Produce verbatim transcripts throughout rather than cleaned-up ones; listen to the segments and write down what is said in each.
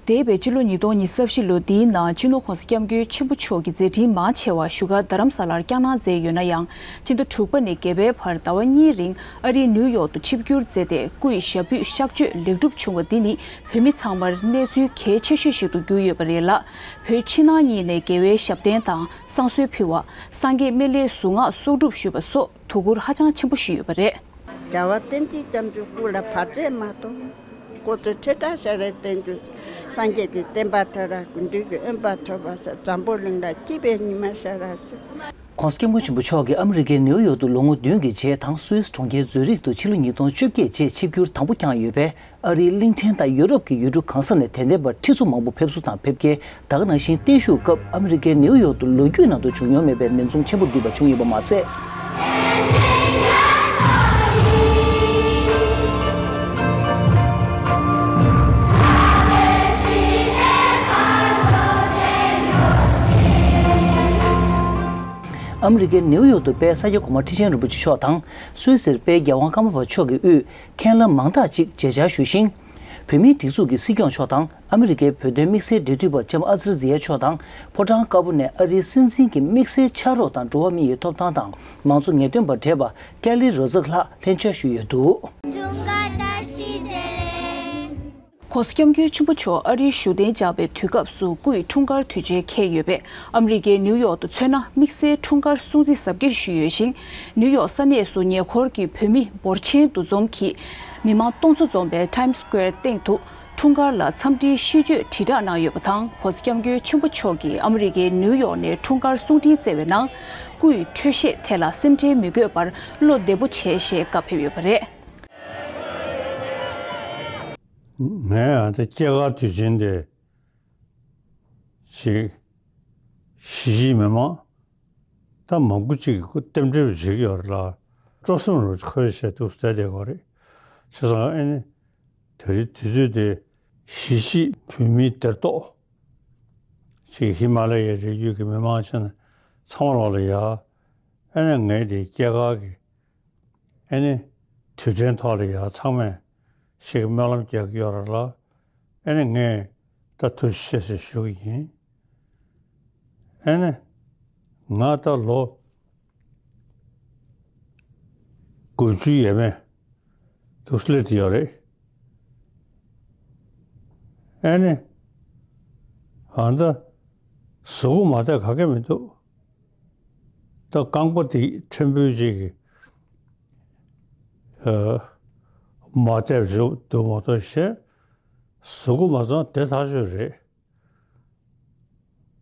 འདས་པའི་ཕྱི་ལོ་ཉིས་སྟོང་ཉི་ཤུ་རྩ་བཞི་ལོ་འདིའི་ནང་སྤྱི་ནོར་༧གོང་ས་༧སྐྱབས་མགོན་ཆེན་པོ་མཆོག་གི་མཛད་འཕྲིན་མང་ཆེ་བ་བཞུགས་སྒར་རྡ་རམ་ས་ལར་བསྐྱངས་གནང་མཛད་ཡོད་ན་ཡང་། ཕྱི་ཟླ་དྲུག་པ་ནས་བརྒྱད་པའི་བར་ཟླ་བ་གཉིས་རིང་ཨ་རིའི་ནིའུ་ཡོག་ཏུ་ཆིབས་བསྒྱུར་མཛད་དེ། སྐུ་ཡི་ཞབས་པུས་གཤག་བཅོས་ལེགས་གྲུབ་བྱུང་བ་འདི་ནི་བོད་མི་ཚང་མར་གནས་ཚུལ་གལ་ཆེ་ཤོས་ཤིག་ཏུ་གྱུར་ཡོད་པ་རེད་ལ། བོད་ཕྱི་ནང་གཉིས་ནས་རྒྱལ་བའི་ཞབས་བརྟན་དང་བསང་གསོལ་ཕུལ་བ། སངས་རྒྱས་སྨན་བླའི་གཟུངས་སྔགས་གསོག་སྒྲུབ་ཞུས་པ་སོགས་དོ་ཁུར་ཧ་ཅང་ཆེན་པོ་ཞིག་ཡོད་པ་རེད། རྒྱལ་བ་བསྟན་འཛིན་བརྒྱད་ཅུ་སྐུ་ལ་བར་ཆད་མ་གཏོགས། སྐུ་ཚེ་ཁྲི་ཕྲག་ཞབས་རལ་བསྟན་རྒྱུ། སངས་རྒྱས་ཀྱི་བསྟན་པ་དར་བ། དགེ་འདུན་གྱི་འོས་འབབ་ཐོབ་པ་ཟེར། འཛམ་བུ་གླིང་ལ་སྐྱིད་པའི་ཉི་མ་ཤར་བ་ཟེར། ༸གོང་ས་༸སྐྱབས་མགོན་ཆེན་པོ་མཆོག་གིས་ཨ་མི་རི་ཀའི་ནིའུ་ཡོག་ཏུ་ལོ་ངོ་བདུན་གྱི་རྗེས་དང་སུད་སི་གྲོང་ཁྱེར་ཛུ་རིག་ཏུ་ཕྱི་ལོ་ཉིས་སྟོང་བཅོ་བརྒྱད་རྗེས་ཆིབས་བསྒྱུར་དང་པོ་བསྐྱངས་ཡོད་པས། ཨ་རིའི་གླིང་ཕྲན་དང་ཡུ་རོབ་ཀྱི་ཡུལ་གྲུ་གང་ས་ནས་དད་ལྡན་པ་ཁྲི་ཚོ་མང་པོ་ཕེབས་བསུ་དང་ཕེབས་སྐྱེལ། ད་ག་ནང་བཞིན་བརྟན་བཞུགས་སྐབས་ཨ་མི་རི་ཀའི་ནིའུ་ཡོག་ཏུ་ལོ་རྒྱུས་ནང་དུ་བྱུང་མྱོང་མེད་པའི་མིང་རྫོང་ཆེན་པོ་བསྡུས་པ་བྱུང་ཡོད་པ་མ་ཟད། ཨ་མི་རི་ཀའི་ནིའུ་ཡོག་ཏུ་དཔལ་ས་སྐྱ་གོང་མ་ཁྲི་ཆེན་རིན་པོ་ཆེ་མཆོག་དང་། སུད་སིར་དཔལ་རྒྱལ་དབང་ཀརྨ་པ་མཆོག་གི་དབུས་མཁན་བླ་མང་དག་ཅིག་མཇལ་བཅར་ཞུས་ཤིང་། བོད་མིའི་སྒྲིག་འཛུགས་ཀྱི་སྲིད་སྐྱོང་མཆོག་དང་། ཨ་མི་རི་ཀའི་བོད་དོན་དམིགས་བསལ་འབྲེལ་མཐུད་པ་ལྕམ་ཨ་ཛར་ཛི་ཡ་མཆོག་དང་། ཕོ་བྲང་དཀར་པོ་ནས་ཨ་རིའི་སྲིད་འཛིན་གྱི་དམིགས་བསལ་ཕྱག་རོགས་དང་འགྲོ་བ་མི་ཡི་ཐོབ་ཐང་དང་མང་གཙོ་ངེས་སྟོན་པ་བགྲེས་པ་ཀེ་ལི་རོ་ཛག་ལགས་ལྷན་བཅར་ཞུས་ཡོད་འདུག། འཁྲུངས་སྐར་བཀྲ་ཤིས་བདེ་ལེགས། ༸གོང་ས་༸སྐྱབས་མགོན་ཆེན་པོ་མཆོག་ཨ་རིར་བཞུགས་གདན་འཇགས་པའི་དུས་སྐབས་སུ་སྐུ་ཡི་འཁྲུངས་སྐར་དུས་ཆེན་འཁེལ་ཡོད་པས། ཨ་མི་རི་ཀའི་ནིའུ་ཡོག་ཏུ་མཚོན་ན་དམིགས་བསལ་འཁྲུངས་སྐར་སྲུང་བརྩི་གཟབ་རྒྱས་ཞུས་ཡོད་ཅིང་། ནིའུ་ཡོག་ས་གནས་སུ་ཉེ་འཁོར་གྱི་བོད་མི་འབོར་ཆེན་འདུ་འཛོམས་ཀྱིས། མི་མང་སྟོང་ཚོ་འཛོམས་པའི་ཊའིམ་སི་ཀོ་ཝེར་སྟེང་དུ། འཁྲུངས་སྐར་ལ་འཚམས་འདྲིའི་ཤིས་བརྗོད་དྲིལ་བསྒྲགས་གནང་ཡོད་པ་དང་། ༸གོང་ས་༸སྐྱབས་མགོན་ཆེན་པོ་མཆོག་གིས་ཨ་མི་རི་ཀའི་ནིའུ་ཡོག་ནས་འཁྲུངས་སྐར་གསུང་འཕྲིན་བསྩལ་བའི་ནང་། སྐུ་ཡི་འཕྲོད་བཞེས་ཐད་ལ་སེམས་ཁྲལ་མི་དགོས་པར་བློ་བདེ་པོ་བྱས་ཞེས་བཀའ་ཕེབས་ཡོད་པ་རེད། ངས་ཨ་ད་སྐྱེས་སྐར་དུས་ཆེན་དེ་ཞིག་གཞིས་བྱེས་མི་མང་ད་མང་པོ་ཅིག་གིས་རྟེན་འབྲེལ་བྱེད་ཀྱི་ཡོད་རེད་ལ། སྤྲོ་སེམས་རུ་འཁོལ་བྱས་འདུག་བསྡད་བསྡད་ཡོད་རེད། བྱས་ཙང་ཨ་ནི་དེ་རིང་དུས་ཚོད་དེ་གཞིས་བྱེས་བོད་མིའི་སྡེར་གཏོགས་ཅིག་ཧི་མ་ལ་ཡའི་རི་རྒྱུད་ཀྱི་མི་མང་ཆེ་ན་ཚང་མ་ལོག་ལ་ཡ། ཨ་ནི་ངའི་དེ་སྐྱེས་སྐར་གྱི་ཨ་ནི་དུས་དྲན་ཐོག་ལ་ཡ་ཚང་མས་ཞིག་སྨོན་ལམ་རྒྱག་གི་ཡོད་རེད་ལ། ཨ་ནི་ངས་ད་ཐུགས་རྗེ་ཆེ་ཞེས་ཞུ་གི་ཡིན། ཨ་ནི་ང་ད་ལོ་དགུ་བཅུ་ཡས་མས་འདུག་སླེབས་ཏེ་ཡོད་རེད། ཨ་ནི་ཨ་ད་གཟུགས་པོ་མ་བདེ་ག་གེ་མི་འདུག། ད་རྐང་པ་དེ་ཕྲན་བུ་ཅིག་གི་ཨ་མ་བདེ་བ་འདུག་མ་གཏོགས་གཞན་གཟུགས་པོ་མ་ཚང་བདེ་ཐག་ཆོད་རེད།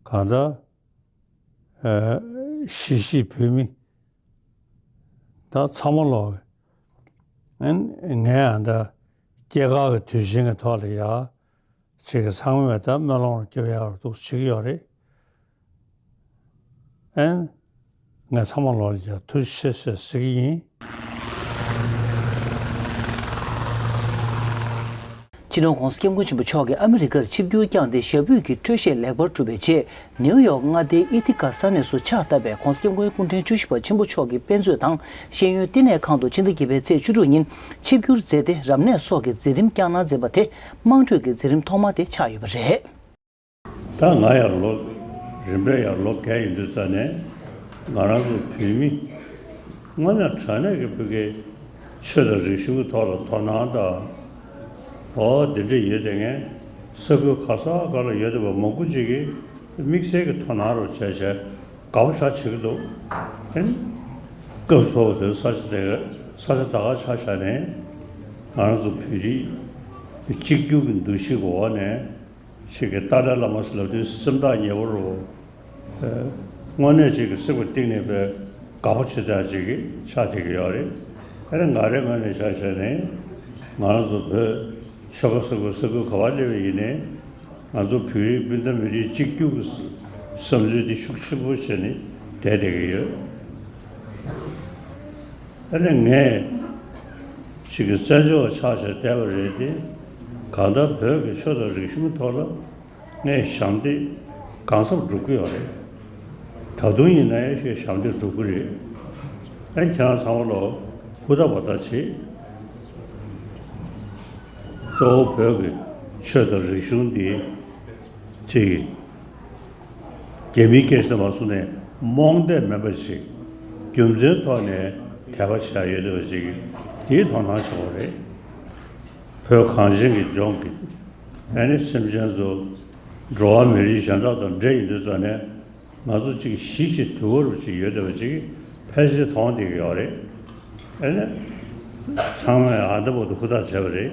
གང་ལྟར་ཨ་གཞིས་བྱེས་བོད་མི་ད་ཚང་མ་ལོག་ཨ་ནི་ངས་ཨ་ད་སྐྱེས་སྐར་གྱི་དུས་ཆེན་གྱི་ཐོག་ལ་ཡ། ཅིག་གི་ཚང་མས་ད་སྨོན་ལམ་རྒྱབ་ཡག་འདུག་བྱེད་ཀྱི་ཡོད་རེད། ཨན། ངས་ཚང་མ་ལོག་ལ་ཡ་ཐུགས་རྗེ་ཆེ་ཟེར་ཟེར་གྱི་ཡིན། སྤྱི་ནོར་༸གོང་ས་༸སྐྱབས་མགོན་ཆེན་པོ་མཆོག་གིས་ཨ་མི་རི་ཀར་ཆིབས་བསྒྱུར་བསྐྱངས་ཏེ་ཞབས་པུས་ཀྱི་འཕྲོད་བཞེས་ལེགས་པར་གྲུབ་པའི་རྗེས། ནིའུ་ཡོག་མངའ་སྡེའི་ཨི་ཐི་ཀ་ས་གནས་སུ་ཕྱག་བཏབ་པའི་༸གོང་ས་༸སྐྱབས་མགོན་སྐུ་ཕྲེང་བཅུ་བཞི་པ་ཆེན་པོ་མཆོག་གི་དཔེ་མཛོད་དང་ཤེས་ཡོན་བསྟི་གནས་ཁང་དུ་ཕྱི་ཟླ་བརྒྱད་པའི་ཚེས་བཅུ་དྲུག་ཉིན་ཆིབས་བསྒྱུར་མཛད་དེ་རབ་གནས་སོགས་ཀྱི་མཛད་རིམ་བསྐྱངས་གནང་མཛད་པ་དེ་དམངས་ཁྲོད་ཀྱི་མཛད་རིམ་ཐོག་མ་དེ་ཆགས་ཡོད་པ་རེད། ད་ང་ཡང་ལོ་རིམ་པས་ཡང་ལོ་བརྒྱ་ཡིན་དུས་ཙ་ནས་ང་རང་ཚོ་བོད་མི་དངོས་གནས་དྲང་གནས་ཀྱི་བོད་ཀྱི་ཆོས་དང་རིག་གཞུང་གི་ཐོག་ལ་དོ་སྣང་དང་། འོ་འདི་འདྲ་ཡོད་དེ་ངས་ས་ཁུལ་ག་ས་ག་ལ་ཡོད་བསྡད་པ་མང་པོ་ཅིག་གིས་དམིགས་བསལ་གྱི་དོ་སྣང་རུ་བྱས་བྱས་དགའ་པོ་ཞེ་དྲག་བྱེད་ཀྱི་འདུག་ཨེ། སྐབས་སུ་བབ་པ་དེར་ས་ཆ་དེ་ས་ཆ་ད་ག་ཆ་བཞག་ནས་ང་རང་ཚོ་བོད་རིགས་གཅིག་གྱུར་གྱི་འདུ་ཤེས་ཀྱི་འོག་ནས་ཅིག་གི་ཏཱ་ལའི་བླ་མ་ཟེར་ལབ་དུས་སེམས་ཐག་ཉེ་པོ་རུ། དངོས་གནས་ཅིག་གི་སེམས་ཀྱི་གཏིང་ནས་དཔེ་དགའ་པོ་བྱེད་ཡག་ཅིག་གི་ཆགས་བསྡད་ཀྱི་ཡོད་རེད། ཨ་ནི་ང་རའི་ངོས་ནས་ཆ་བཞག་ནས་ང་རང་ཚོ་བོད་ཆོལ་ཁ་ས་ཁུལ་ས་ཁུལ་ག་པར་སླེབས་པ་ཡིན་ནའི་ང་ཚོ་བོད་རིགས་སྤུན་ཟླ་མི་རིགས་གཅིག་གྱུར་གྱི་བསམ་ཚུལ་འདི་ཤུགས་ཆེན་པོ་བྱས་ནས་བསྡད་བསྡད་ཀྱི་ཡོད། ཨ་ནི་ངས་ཅིག་གི་བཙན་བྱོལ་བ་ཆགས་བྱས་བསྡད་པ་རེད་དེ། གང་ལྟར་བོད་ཀྱི་ཆོས་དང་རིག་གཞུང་ཐོག་ལ་ངས་ཞབས་འདེགས་གང་འཚམ་སྒྲུབ་ཀྱི་ཡོད་རེད། ད་དུང་ཡིན་ན་ཡང་ཞེས་ཞབས་འདེགས་སྒྲུབ་ཀྱི་རེད། ཨ་ནི་ཁྱེད་རང་ཚང་མ་ལོ་ཧུར་ཐག་འབད་ཐག་བྱེད། གཙོ་བོ་བོད་ཀྱི་ ཆོས་དང་རིག་གཞུང་འདི་ཅིག་རྒྱ་མིའི་སྐད་ཆ་དུ་མ་སོང་ནས་རྨོངས་དད་མེད་པ་ཞིག་རྒྱུ་མཚན་ཐོག་ནས་དད་པ་བྱ་ཡོད་བསྡད་པ་ཅིག་དེའི་དོ་སྣང་བྱེད་དགོས་རེད། བོད་གངས་ཅན་གྱི་ལྗོངས་ཀྱི་ཨ་ནི་སེམས་ཅན་ཚོ་འགྲོ་བ་མི་རིགས་གཞན་དག་དང་འདྲེས་ཡིན་དུས་ཙང་ནས། ང་ཚོ་གཅིག་གཞིས་བྱེས་དུལ་བ་རུ་གཅིག་ཡོད་བསྡད་པ་གཅིག་ཕལ་ཆེར་མཐོང་བསྡད་ཀྱི་ཡོད་རེད། ཨེ་ནས། ཚང་མས་ཨ་འདྲ་པོ་དུ་ཧུར་ཐག་བྱས་པ་རེད།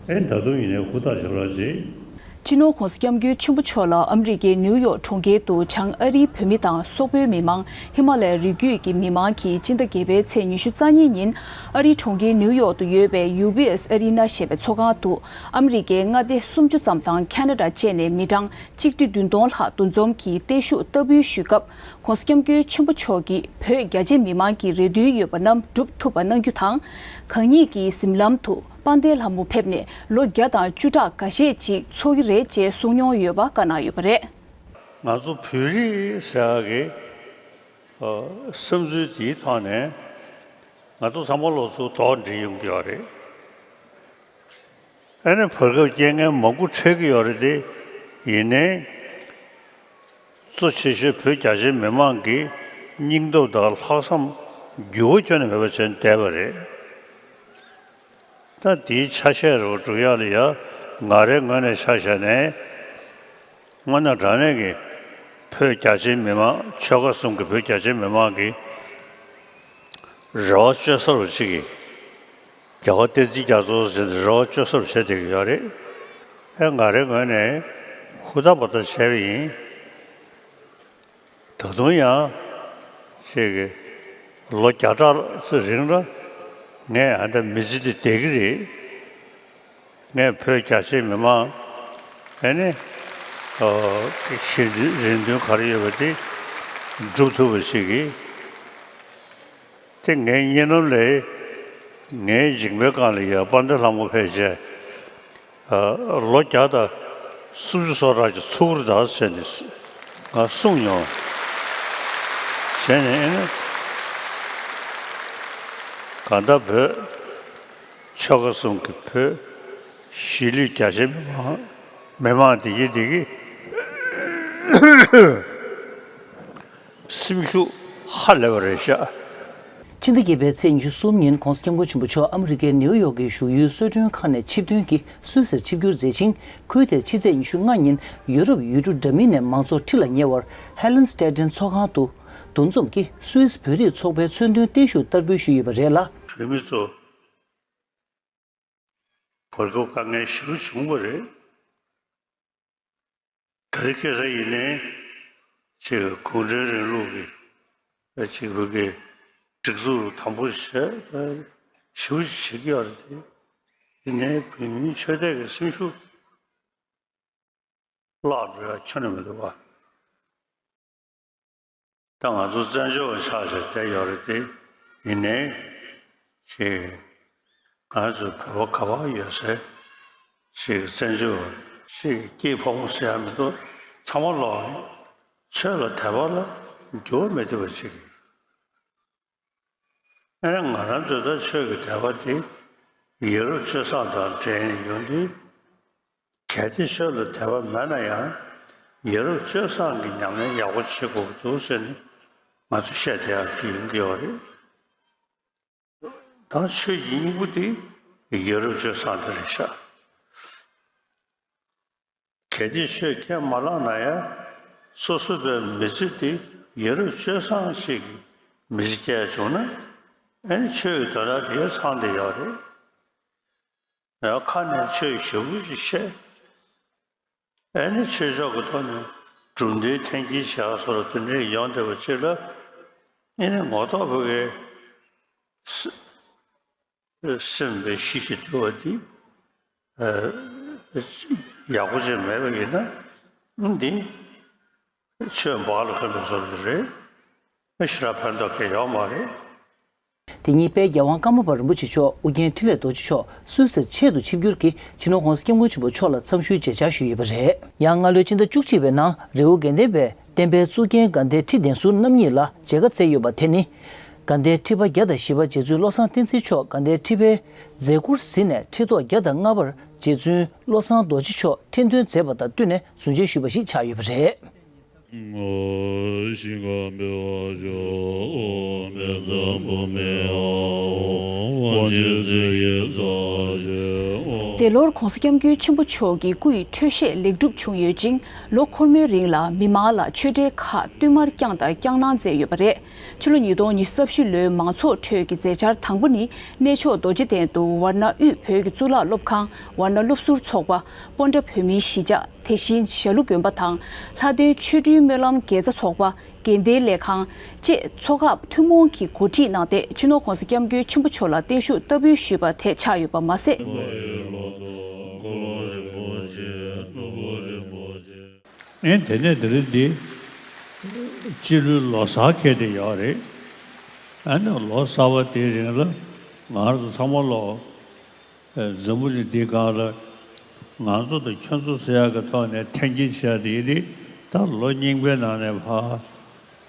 ཨེ་ད་དུང་ཡིན་ནའི་ཧུར་ཐག་བྱེད་རོགས་གྱིས། སྤྱི་ནོར་༸གོང་ས་༸སྐྱབས་མགོན་ཆེན་པོ་མཆོག་ལ་ཨ་མི་རི་ཀའི་ནིའུ་ཡོག་གྲོང་ཁྱེར་དུ་བྱང་ཨ་རིའི་བོད་མི་དང་སོག་པོའི་མི་མང་ཧི་མ་ལ་ཡའི་རི་རྒྱུད་ཀྱི་མི་མང་གིས་སྤྱི་ཟླ་བརྒྱད་པའི་ཚེས་ཉི་ཤུ་རྩ་གཉིས་ཉིན་ཨ་རིའི་གྲོང་ཁྱེར་ནིའུ་ཡོག་ཏུ་ཡོད་པའི་ཡུ་བི་ཨེས་ཨ་རི་ན་ཞེས་པའི་ཚོགས་ཁང་དུ་ཨ་མི་རི་ཀའི་མངའ་སྡེ་སུམ་ཅུ་ཙམ་དང་ཁ་ན་ཌ་བཅས་ནས་མི་གྲངས་གཅིག་ཁྲི་བདུན་སྟོང་ལྷག་འདུ་འཛོམས་ཀྱིས་བརྟན་བཞུགས་བསྟར་འབུལ་ཞུས་སྐབས། ༸གོང་ས་༸སྐྱབས་མགོན་ཆེན་པོ་མཆོག་གིས་བོད་རྒྱ་ཆེའི་མི་མང་གི་རེ་འདུན་ཡོད་པ་རྣམས་སྒྲུབ་ཐུབ་པ་གནང་རྒྱུ་དང་། གང་ཉིད་ཀྱི་གཟིམ་ལམ་དུ་དཔལ་ལྡན་ལྷ་མོ་ཕེབས་ནས་ལོ་བརྒྱ་དང་བཅུ་ཕྲག་འགའ་ཤས་ཅིག་འཚོགས་ཀྱི་རེད་ཅེས་གསུངས་མྱོང་ཡོད་པ་བཀའ་གནང་ཡོད་པ་རེད། ང་ཚོ་བོད་རིགས་ཟེར་ཡག་གི་ཨ་བསམ་ཚུལ་དེའི་ཐོག་ནས་ང་ཚོ་ཚང་མ་ལོ་ཚོད་དོགས་འདྲེས་ཡོང་གི་ཡོད་རེད། ཨ་ནི་བར་སྐབས་རྐྱེན་ངན་མང་པོ་འཕྲད་ཀྱི་ཡོད་རེད་དེ། ཡིན་ནའི། གཙོ་ཆེ་ཤོས་བོད་རྒྱ་ཆེའི་མི་མང་གི་སྙིང་སྟོབས་དང་ལྷག་བསམ་འགྱུར་བ་ཁྱོན་ནས་མེད་པ་བྱས་བསྡད་པ་རེད། ད་དེའི་ཆ་ཤས་རུ་འགྲོ་ཡག་ལ་ཡ་ང་རའི་ངོས་ནས་ཆ་བཞག་ནས། དངོས་གནས་དྲང་གནས་ཀྱི་བོད་རྒྱ་ཆེའི་མི་མང་ཆོལ་ཁ་གསུམ་གྱི་བོད་རྒྱ་ཆེའི་མི་མང་གི་རེ་བ་བཅོལ་ས་རུ་ཅིག་གིས། རྒྱལ་བ་བསྟན་འཛིན་རྒྱ་མཚོ་ཟེར་ཏེ་རེ་བ་བཅོལ་ས་རུ་བྱས་བསྡད་ཀྱི་ཡོད་རེད། ཨེ་ང་རའི་ངོས་ནས་ཧུར་ཐག་འབད་ཐག་བྱས་པ་ཡིན། ད་དུང་ཡང་ཅིག་གིས་ལོ་བརྒྱ་ཕྲག་ཙམ་རིང་ལ་ངས་ཨ་འདྲ་མི་ཚེ་འདི་བསྡད་ཀྱི་རེད། ངས་བོད་རྒྱ་ཆེའི་མི་མང་ཨ་ནི་ཨོ་གི་ཞེ་འདུན་རེ་འདུན་ག་རེ་ཡོད་པ་དེ་སྒྲུབ་ཐུབ་པ་ཞིག་གིས། དེ་ངའི་སྙིང་ལམ་ལས་ངའི་མཇིང་པའི་སྒང་ལ་ཡ་དཔལ་ལྡན་ལྷ་མོ་ཕེབས་རྗེས་ཨ་ལོ་བརྒྱ་དང་སུམ་ཅུ་སོ་ཕྲག་ཅིག་འཚོ་གི་རེད་ད་ཟེར་ནས་ང་གསུངས་མྱོང་། བྱས་ནས་ཨ་ནི་གང་ལྟར་བོད། ཆོལ་ཁ་གསུམ་གྱི་བོད་གཞིས་ལུས་རྒྱ་ཆེའི་མི་མང་མི་མང་དེ་གི་དེ་གི་སེམས་ཤུགས་ཧ་ལས་པ་རེད་ཤག། ཕྱི་ཟླ་བརྒྱད་པའི་ཚེས་ཉི་ཤུ་གསུམ་ཉིན་༸གོང་ས་༸སྐྱབས་མགོན་ཆེན་པོ་མཆོག་ཨ་མི་རི་ཀའི་ནེའུ་ཡོག་གི་བཞུགས་ཡུལ་གསོལ་མགྲོན་ཁང་ནས་ཆིབས་ཐོན་གྱིས་སུད་སིར་ཆིབས་བསྒྱུར་མཛད་ཅིང་། ཁུལ་དེར་ཕྱི་ཚེས་ཉི་ཤུ་ལྔ་ཉིན་ཡུ་རོབ་ཡུལ་གྲུ་འདྲ་མིན་ནས་མང་ཚོགས་ཁྲི་ལ་ཉེ་བར་ཧེ་ལན་སྟེ་ཏན་ཚོགས་ཁང་དུ་འདུ་འཛོམས་ཀྱིས་སུད་སི་བོད་རིགས་ཚོགས་པའི་མཚོན་དོན་བརྟན་བཞུགས་བསྟར་འབུལ་ཞུས་ཡོད་པ་རེད་ལ། བོད་མི་ཚོ་བར་སྐབས་དཀའ་ངལ་ཞེ་པོ་བྱུང་བ་རེད། ད་རེས་ཁ་སང་ཡིན་ནའི་ཅིག་གུང་ཁྲན་རིང་ལུགས་ཀྱི་ཅིག་བོད་ཀྱི་སྒྲིག་འཛུགས་དམ་པོ་བྱས་ཞེ་པོ་ཅིག་བྱེད་ཀྱི་ཡོད་རེད་དེ། ཡིན་ནའི་བོད་མིའི་ཆོས་དད་ཀྱི་སེམས་ཤུགས་བརླག་འགྲོ་ཡ་ཁྱོན་ནས་མི་འདུག་བ། ད་ང་ཚོ་བཙན་བྱོལ་བ་ཆགས་བྱས་བསྡད་ཡོད་རེད་དེ། ཡིན་ནའི་ཅིག་ང་ཚོ་བོད་པ་ག་པར་ཡོད་སའི་ཅིག་བཙན་བྱོལ་བ་ཅིག་སྐྱིད་ཕོ་མོ་ཟེར་ཡ་མི་འདུག། ཚང་མ་ལོག་ཆོས་ལ་དད་པ་ལ་འགྱུར་བ་མེད་བསྡད་པ་ཅིག། ཨ་ནི་ང་རང་ཚོའི་ད་ཆོས་ཀྱི་དད་པ་དེ་ཡ་རབས་སྤྱོད་བཟང་དང་འབྲེལ་ནས་ཡོང་དུས། གལ་ཏེ་ཆོས་ལ་དད་པ་མེད་ན་ཡང་ཡ་རབས་སྤྱོད་བཟང་གི་ཉམས་ལེན་ཡག་པོ་བྱེད་དགོས་ཀྱི་འདུག་ཟེར་ནས་ང་ཚོ་བཤད་བསྡད་ཡག་གི་ཡོང་གི་ཡོད་རེད། ད་ཆོས་ཀྱི་སྙིང་པོ་དེ་ཡ་རབས་སྤྱོད་བཟང་དེ་རེད་ཤག། གལ་ཏེ་ཆོས་ཁས་མ་བླངས་ན་ཡང་སོ་སོ་པའི་མི་ཚེ་དེ་ཡ་རབས་སྤྱོད་བཟང་ཞིག་གི་མི་ཚེ་སྐྱེལ་བྱུང་ན། ཨ་ནི་ཆོས་ཀྱི་དོན་དག་དེ་ཚང་བསྡད་ཡོད་རེད། ཡང་ཁ་ནས་ཆོས་ཞེ་པོ་ཅིག་བཤད། ཨ་ནི་ཆོས་ཕྱོགས་ཀྱི་ཐོག་ནས་གྲུབ་འབྲས་འཐེན་འཁྱེར་བྱེད་ཡག་སོགས་ལ་དེ་འདྲའི་ཡོང་བསྡད་པ་ཅིག་ལ། ཨ་ནི་ངོ་ཐོག་བོད་ཀྱི་སེམས་པའི་གཤིས་ཀྱི་དུལ་བ་འདི་ཡག་པོ་ཅིག་མེད་པ་ཡིན་ན། འདི་ཆོས་འབག་ལ་འཁོན་པའི་བཟོ་འདྲ་རེད། ཞེ་དྲག་ཕན་ཐོགས་གང་ཡང་ཡོད་མ་རེད། དེ་ཉིན་དཔལ་རྒྱལ་དབང་ཀརྨ་པ་རིན་པོ་ཆེ་མཆོག་ཨུ་རྒྱན་འཕྲིན་ལས་རྡོ་རྗེ་མཆོག་སུད་སིར་ཆེད་དུ་ཆིབས་བསྒྱུར་གྱིས་སྤྱི་ནོར་༸གོང་ས་༸སྐྱབས་མགོན་ཆེན་པོ་མཆོག་ལ་འཚམས་ཞུའི་མཇལ་བཅར་ཞུས་ཡོད་པ་རེད། ཡང་སྔ་ལོའི་ཕྱི་ཟླ་བཅུ་གཅིག་པའི་ནང་རི་བོ་དགེ་ལྡན་པའི་བསྟན་པའི་གཙུག་རྒྱན་དགའ་ལྡན་ཁྲི་གདན་ཟུར་རྣམ་གཉིས་ལ་མཇལ་ཁ་བསྩལ་ཡོད་པ་དེ་ནི། དགའ་ལྡན་ཁྲི་པ་བརྒྱ་དང་བཞི་པ་རྗེ་བཙུན་བློ་བཟང་བསྟན་འཛིན་མཆོག་དགའ་ལྡན་ཁྲི་པའི་མཛད་ཁུར་གཟིགས་ནས་ཁྲི་ཐོག་བརྒྱ་དང་ལྔ་པར་རྗེ་བཙུན་བློ་བཟང་རྡོ་རྗེ་མཆོག་ཁྲི་འདོན་མཛད་པ་དང་བསྟུན་ནས་གཟུངས་བྱོན་ཞུས་པ་ཞིག་ཆགས་ཡོད་པ་རེད། འདས་ལོར་༧གོང་ས་༧སྐྱབས་མགོན་ཆེན་པོ་མཆོག་གི་སྐུ་ཡི་འཕྲོད་བཞེས་ལེགས་གྲུབ་བྱུང་ཡོད་ཅིང་། ལོ་འཁོར་མོའི་རིང་ལ་མི་མང་ལ་ཆོས་འབྲེལ་ཁག་བསྟུད་མར་བསྐྱངས་དང་བསྐྱང་གནང་མཛད་ཡོད་པ་རེད། ཕྱི་ལོ་ཉིས་སྟོང་ཉི་ཤུ་རྩ་བཞི་ལོའི་མང་ཚོགས་ཁྲོད་ཀྱི་མཛད་འཆར་དང་པོ་ནི། གནས་མཆོག་རྡོ་རྗེ་གདན་དུ་ཝར་ན་དབུས་བོད་ཀྱི་གཙུག་ལག་སློབ་ཁང་། ཝར་ན་སློབ་ཟུར་ཚོགས་པ། སྤོན་ཊ་བོད་མིའི་གཞིས་ཆགས། དེ་བཞིན་ཞྭ་ལུ་དགོན་པ་དང་། ལྷ་ལྡན་ཆོ་འཕྲུལ་སྨོན་ལམ་དགེ་རྩ་ཚོགས་པ། དགེ་ལྡན་ལས་ཁང་བཅས་ཚོགས་ཁག་ཐུན་མོང་གིས་གོ་སྒྲིག་གནང་སྟེ། སྤྱི་ནོར་༧གོང་ས་༧སྐྱབས་མགོན་ཆེན་པོ་མཆོག་ལ་བརྟན་བཞུགས་བསྟར་འབུལ་ཞུས་པ་དེ་ཆགས་ཡོད་པ་མ་ཟད། ཨེ་དེ་ནས་དེ་རིང་འདི་སྤྱི་ལོའི་ལོ་གསར་འཁེལ་བསྡད་ཡོད་རེད། ཨ་ནི་ལོ་གསར་པ་དེའི་རིང་ལ་ང་རང་ཚོ་ཚང་མ་ལོ། འཛམ་བུ་གླིང་འདིའི་སྒང་ལ་ང་ཚོ་དང་ཁྱོད་ཚོ་ཟེར་ཡག་གི་ཐོག་ནས་འཐེན་འཁྱེར་བྱས་ཏེ་ཡིན་ཏེ། ད་ལོ་རྙིང་པའི་ནང་ནས་ཕར་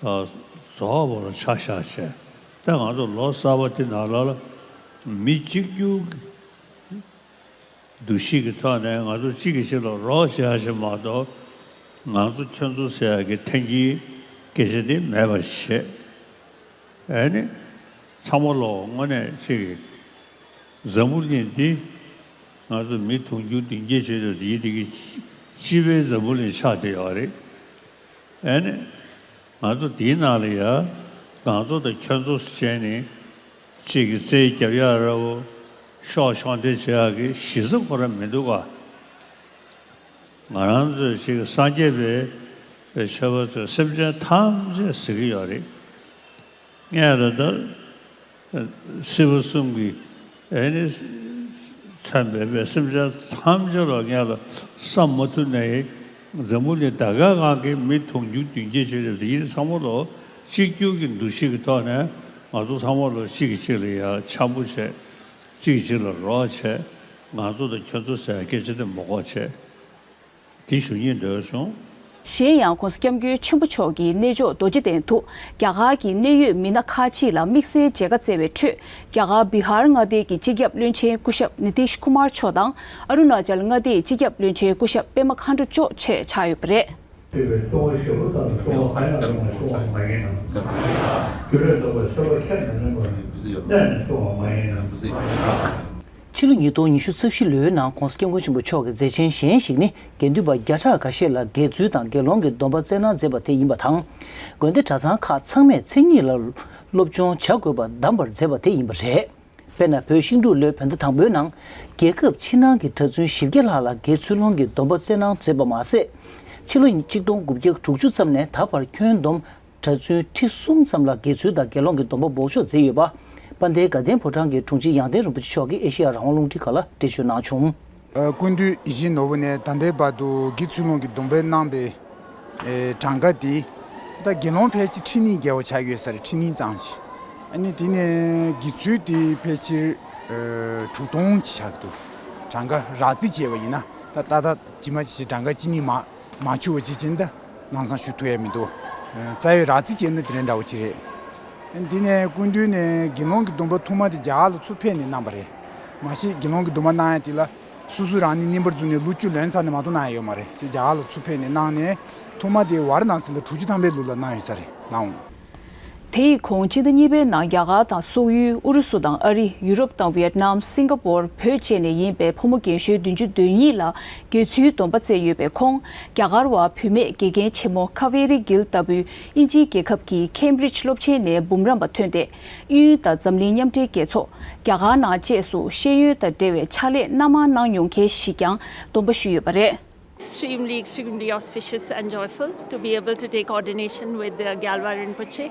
རྫོགས་པ་ལ་ཆ་བཞག་བྱས། ད་ང་ཚོ་ལོ་གསར་པ་འདི་ནང་ལ་ལ་མི་གཅིག་གྱུར་གྱི་འདུ་ཤེས་ཀྱི་ཐོག་ནས་ང་ཚོ་གཅིག་གིས་གཅིག་ལ་རོགས་བྱེད་ཡག་ཞིག་མ་གཏོགས། ང་ཚོ་ཁྱོད་ཚོ་ཟེར་ཡག་གི་འཐེན་འཁྱེར་སྐད་ཆ་འདི་མེད་པ་ཞིག་བྱས། ཨེ་ནི། ཚང་མ་ལོ་དངོས་གནས་ཅིག་གིས་འཛམ་བུ་གླིང་འདི་ང་ཚོ་མི་དུང་ཕྱུར་བདུན་བརྒྱད་བྱས་ཏེ་ཡིན་དེ་གི་སྤྱི་པའི་འཛམ་བུ་གླིང་ཆགས་བསྡད་ཡོད་རེད། ཨེ་ནི། ང་ཚོ་འདིའི་ནང་ལ་ཡ་ང་ཚོ་དང་ཁྱོད་ཚོ་བྱས་ནས་ཅིག་གིས་རྩིས་རྒྱབ་ཡག་ར་བོ། ཤོག་ཤོག་འདྲེ་བྱེད་ཡག་གི་གཞི་རྩ་ཁོ་རང་མི་འདུག་ག། ང་རང་ཚོས་ཅིག་སངས་རྒྱས་པའི་ཆོས་པ་ཚོས་སེམས་ཅན་ཐམས་ཅད་ཟེར་གྱི་ཡོད་རེད། ངས་ད་ལྟ་སྲིད་པ་གསུམ་གྱི་ཨེ་ནི་མཚོན་པའི་སེམས་ཅན་ཐམས་ཅད་ལ་ངས་ལ་བསམ་མ་ཐུབ་ནའི་འཛམ་བུ་གླིང་ད་ག་སྒང་གི་མི་དུང་ཕྱུར་བདུན་བརྒྱད་ཅིག་རེད། དེ་ཡིན་ཚང་མ་ལོ་གཅིག་གྱུར་གྱི་འདུ་ཤེས་ཀྱི་ཐོག་ནས་ང་ཚོ་ཚང་མ་ལོ་གཅིག་གིས་གཅིག་ལ་ཡ་འཆམ་པོ་བྱས། གཅིག་གིས་གཅིག་ལ་རོགས་བྱས། ང་ཚོ་དང་ཁྱོད་ཚོ་ཟེར་སྐད་ཆ་དེ་མ་གོ་བྱས། དེ་ཞུ་སྙིང་འདོད་བྱུང་། གཞན་ཡང་༧གོང་ས་༧སྐྱབས་མགོན་ཆེན་པོ་མཆོག་གིས་གནས་མཆོག་རྡོ་རྗེ་གདན་དུ་རྒྱ་གར་གྱི་གནད་ཡོད་མི་སྣ་ཁག་ཅིག་ལ་དམིགས་བསལ་མཇལ་ཁ་བསྩལ་བའི་ཁྲོད། རྒྱ་གར་བི་ཧར་མངའ་སྡེ་གྱི་སྤྱི་ཁྱབ་བློན་ཆེན་སྐུ་ཞབས་ནི་ཏིཤ་ཀུ་མར་མཆོག་དང་། ཨ་རུ་ན་ཅལ་མངའ་སྡེའི་སྤྱི་ཁྱབ་བློན་ཆེན་སྐུ་ཞབས་པད་མ་མཁའ་འགྲོ་མཆོག་བཅས་ཆགས་ཡོད་པ་རེད། ཕྱི་ལོ་ཉིས་སྟོང་ཉི་ཤུ་རྩ་བཞི་ལོའི་ནང་༧གོང་ས་༧སྐྱབས་མགོན་ཆེན་པོ་མཆོག་གི་མཛད་ཆེན་གཞན་ཞིག་ནི། དགེ་འདུན་པ་བརྒྱ་ཕྲག་འགའ་ཤས་ལ་དགེ་ཚུལ་དང་དགེ་སློང་གི་སྡོམ་པ་སྩལ་གནང་མཛད་པ་དེ་ཡིན་པ་དང་། དགོན་སྡེ་གྲྭ་ཚང་ཁག་ཚང་མས་མཚན་ཉིད་ལ་སློབ་སྦྱོང་བྱ་དགོས་པ་གདམས་པར་མཛད་པ་དེ་ཡིན་པ་རེད། དཔེར་ན། བོད་ཤིང་འབྲུག་ལོའི་བོད་ཟླ་དང་པོའི་ནང་རྒྱལ་ཁབ་ཕྱི་ནང་གི་གྲྭ་བཙུན་བཞི་བརྒྱ་ལྷག་ལ་དགེ་ཚུལ་སློང་གི་སྡོམ་པ་སྩལ་གནང་མཛད་པ་མ་ཟད། ཕྱི་ལོ་གཅིག་སྟོང་དགུ་བརྒྱ་དྲུག་ཅུ་ཙམ་ནས་ད་བར་ཁྱོན་བསྡོམས་གྲྭ་བཙུན་ཁྲི་གསུམ་ཙམ་ལ་དགེ་ཚུལ་དང་དགེ་སློང་གི་སྡོམ་པ་འབོགས་ཆོག་མཛད་ཡོད་པ། དཔལ་ལྡན་དགའ་ལྡན་ཕོ་བྲང་གི་དྲུང་ཆེ་ཡང་སྟེང་རིན་པོ་ཆེ་མཆོག་གིས་ཨེ་ཤེ་ཡ་རང་དབང་རླུང་འཕྲིན་ཁང་ལ་འགྲེལ་བརྗོད་གནང་བྱུང་། ཨ། སྐུ་མདུན་ཡིད་བཞིན་ནོར་བུ་ནས་ད་ལྟའི་བར་དུ་དགེ་ཚུལ་སློང་གི་སྡོམ་པ་གནང་པའི་ཨེ། གྲངས་ཀ་དེ། ད་དགེ་སློང་ཕལ་ཆེར་ཁྲི་གཉིས་བརྒལ་བ་ཆགས་ཡོད་ས་རེད། ཁྲི་གཉིས་ཙམ་ཞིག་ཨ་ནི་དེ་ནས་དགེ་ཚུལ་དེ་ཕལ་ཆེར་ཨེ། དྲུག་སྟོང་ཅིག་ཆགས་འདུག་གྲངས་ཀ་རགས་རྩིས་བྱས་པ་ཡིན་ན། ད་ཏག་ཏག་ཇི་མ་ཇི་བཞིན་གྲངས་ཀ་གཅིག་གཉིས་མ་མ་འཆུག་པ་ཅིག་བྱས་ན་ད་ལམ་སང་ཞུ་ཐུབ་ཡ་མི་འདུག་རྩ་བའི་རགས་རྩིས་བྱས་ན་དེ་འདྲ་འདྲ་བོ་ཅིག་རེད། དེ་ནས་སྐུ་མདུན་ནས་དགེ་སློང་གི་སྡོམ་པ་ཐོག་མ་དེ་རྒྱ་གར་ལ་ཚུར་ཕེབས་ནས་གནང་པ་རེད། མ་གཞི་དགེ་སློང་གི་སྡོམ་པ་གནང་ཡ་དེ་ལ་སོ་སོ་རང་ཉིད་རྙིང་པར་བརྫུས་ནས་ལོ་བཅུ་ལོན་ཚར་ནས་མ་གཏོགས་གནང་ཡ་ཡོད་མ་རེད། ཞེས་རྒྱ་གར་ལ་ཚུར་ཕེབས་ནས་གནང་ནས་ཐོག་མ་དེ་ཝཱ་ར་ཎ་སི་ལ་དྲུག་ཅུ་ཐམ་པའི་ལོ་ལ་གནང་ཡོད་ས་རེད། གནང་འོང་། དེ་ཡི་གོང་སྤྱི་ཟླ་གཉིས་པའི་ནང་རྒྱ་གར་དང་སོག་ཡུལ། ཨུ་རུ་སུ་དང་ཨ་རི། ཡུ་རོབ་དང་ཝི་ཡེད་ནམ། སིང་ག་པོར། བོད་བཅས་ནས་ཡིན་པའི་ཕོ་མོ་རྒན་གཞོན་བདུན་ཅུ་དོན་གཉིས་ལ་དགེ་ཚུལ་སྡོམ་པ་བསྩལ་ཡོད་པའི་ཁོངས། རྒྱ་གར་བ་བུད་མེད་དགེ་རྒན་ཆེན་མོ་ཁ་ཝེ་རི་གྷིལ་ལྟ་བུའི་དབྱིན་ཇིའི་རྒྱལ་ཁབ་ཀྱི་ཁེམ་བྷྲིཇ་སློབ་ཆེན་ནས་འབུམ་རམས་པ་ཐོན་ཏེ། དབྱིན་ཡུལ་དང་འཛམ་གླིང་མཉམ་འབྲེལ་རྒྱལ་ཚོགས། རྒྱ་གར་ནང་བཅས་སུ་ཤེས་ཡོན་དང་འབྲེལ་བའི་ཕྱག་ལས་སྣ་མང་གནང་མྱོང་མཁན་ཞིག་ཀྱང་སྡོམ་པ་ཞུས་ཡོད་པ་རེད། Extremely, extremely auspicious and joyful to be able to take ordination with the Gyalwar Rinpoche.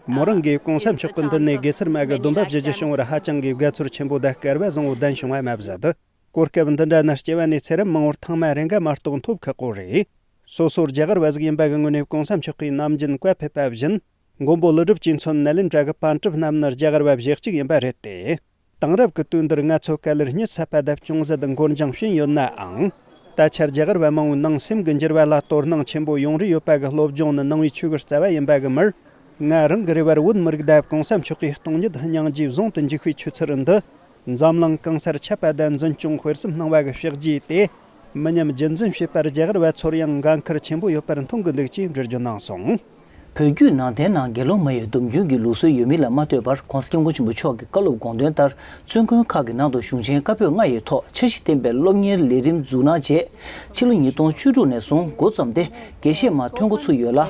མོ་རང་གིས་༸གོང་ས་མཆོག་གི་མདུན་ནས་དགེ་ཚུལ་མ་གི་སྡོམ་པ་བཞེས་རྒྱུ་བྱུང་བར་ཧ་ཅང་གི་དགའ་ཚོར་ཆེན་པོ་དང་སྐལ་བ་བཟང་བོ་ལྡན་བྱུང་བ་མ་ཟད། གོ་སྐབས་འདི་འདྲ་ནི་སྐྱེ་བ་ནས་ཚེ་རབས་མང་བོར་ཐེངས་མ་རེ་འགའ་མ་གཏོགས་ཐོབ་ཁག་པོ་རེད། སོ་སོ་རྒྱ་གར་བ་ཟིག་ཡིན་པ་གི་ངོས་ནས་༸གོང་ས་མཆོག་གིས་ནམ་རྒྱུན་བཀའ་ཕེབས་པ་བཞིན། མགོན་པོ་ཀླུ་སྒྲུབ་ཀྱིས་མཚོན་ནཱ་ལེནྡྲ་གི་པཎ་གྲུབ་རྣམས་ནི་རྒྱ་གར་བ་བཞེས་གཅིག་ཡིན་པ་རེད་དེ། དེང་རབས་ཀྱི་དུས་འདིར་ང་ཚོ་ག་ལེར་རྙེད་ཚར་བ་དང་ཅུང་ཟད་འགོར་འགྱངས་ཕྱིན་ཡོད་ནའང་། ད་ཆར་རྒྱ་གར་བ་མང་བོའི་ནང་སེམས་ཀྱི་འགྱུར་བ་ལ་དོ་སྣང་ཆེན་པོ་ཡོང་རེ་ཡོད་པ་གི་སློབ་སྦྱོང་ནི་ནང་པའི་ཆོས་ཀྱི་རྩ་བ་ཡིན་པ་གི་མིར། ང་རང་གི་རེ་བར་བོད་མི་རིགས་དང་༸གོང་ས་མཆོག་གི་སྟོང་ཉིད་སྙིང་རྗེ་ཟུང་དུ་འཇུག་པའི་ཆོས་ཚུལ་འདི། འཛམ་གླིང་གང་སར་ཁྱབ་པ་དང་འཛིན་སྐྱོང་སྤེལ་གསུམ་གནང་བ་གི་ཕྱག་རྗེས་ཏེ། མི་ཉམས་རྒྱུན་འཛིན་བྱེད་པར་རྒྱ་གར་བ་ཚོར་ཡང་འགན་ཁུར་ཆེན་པོ་ཡོད་པར་མཐོང་གི་འདུག་ཅེས་འགྲེལ་བརྗོད་གནང་སོང་། བོད་བརྒྱུད་ནང་བསྟན་ནང་དགེ་སློང་མ་ཡི་སྡོམ་རྒྱུན་གྱི་ལུགས་སྲོལ་ཡོད་མིན་ལ་མ་ལྟོས་པར་༸གོང་ས་༸སྐྱབས་མགོན་ཆེན་པོ་མཆོག་གི་བཀའ་སློབ་དགོངས་དོན་ལྟར། བཙོན་ཁང་ཁག་གི་ནང་དུ་གཞུང་ཆེན་བཀའ་པོད་ལྔ་ཡི་ཐོག་འཆར་གཞི་ལྡན་པའི་སློབ་གཉེར་ལས་རིམ་འཛུགས་གནང་རྗེས། ཕྱི་ལོ་ཉིས་སྟོང་བཅུ་དྲུག་ནས་བཟུང་འགོ་བརྩམས་ཏེ་དགེ་བཤེས་མ་ཐོན་འགོ་ཚུགས་ཡོད་ལ།